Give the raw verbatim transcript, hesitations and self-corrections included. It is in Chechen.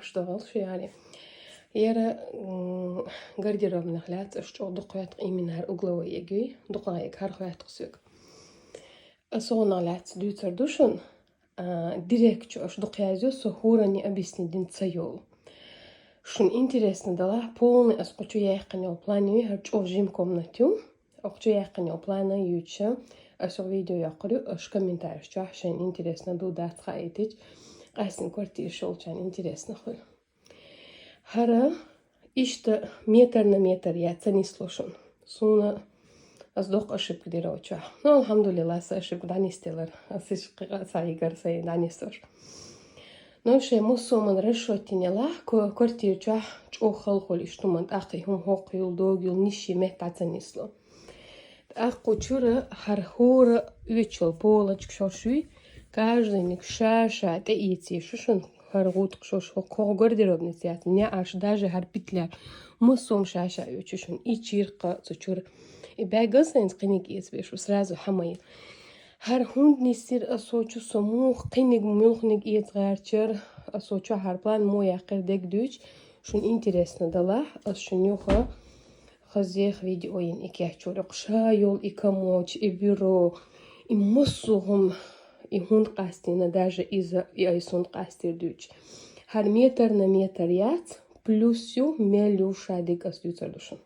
Что гӀалш яри. Яра гардеробных лаьц аш чӀо дукхвет именно хӀар угловой эгий, дукхагӀа хӀар хветтах сога. Асугъунах лаьц дуьйцар ду шун, директ чу аш дукхязю, со хӀурани объяснить дин ца йолу. Шун интересно дала, полный ас кхучу яьккхинел план ю хӀар чӀо жим комнат ю. Охчу яьккхинел плана юьйча, ас видео яккхур ю, аш комментарий чохь шайн интересно ду дац хаийтич, къаьстина квартира шолчан интересно хуьлу. ХӀара иштта метр на метр я ца нисло шун. Суна ас доккха ошибка дира очохь. Ну, алхьамдулилла, са ошибка дӀанистелар. Ас иш кхикъа ца игар сайн дӀанисош. Ну, шайн муссуман расчетинелахь, квартира чохь чӀогӀа халхула иштуман тӀаккха и хӀума хӀокхуьйла, догуьйла, ниши метта ца нисло. ТӀаккха чура хӀара хӀора оьчул полочка шоршуй, каждыйник ша-ша тӀеэций шу шун хӀара гӀутакх шорш хӀокху гардеробница яц, неӀарш даже хӀара петля, муссум ша-ша оьчу шун, и чиркха цу чура. И бӀаьгал сайнца кхиниг эцбеш ву, сразу хьамай. ХӀара хӀунда нисира асочу со муха кхиниг муьлханиг эца гӀертачара, асочу хӀара план мо яьккхира дег дуьйчу, шун интересно далахь, ас шун юха хазех видео йина и кечура, ша йолу и комоч, и бюро, и массо хӀума, и хӀунда къастийна, даже иза, и айса хӀунда къастийра дуьйчу. ХӀара метр на метр яц, плюс ю, мел ю ша диг ас дуьйцур ду шуна.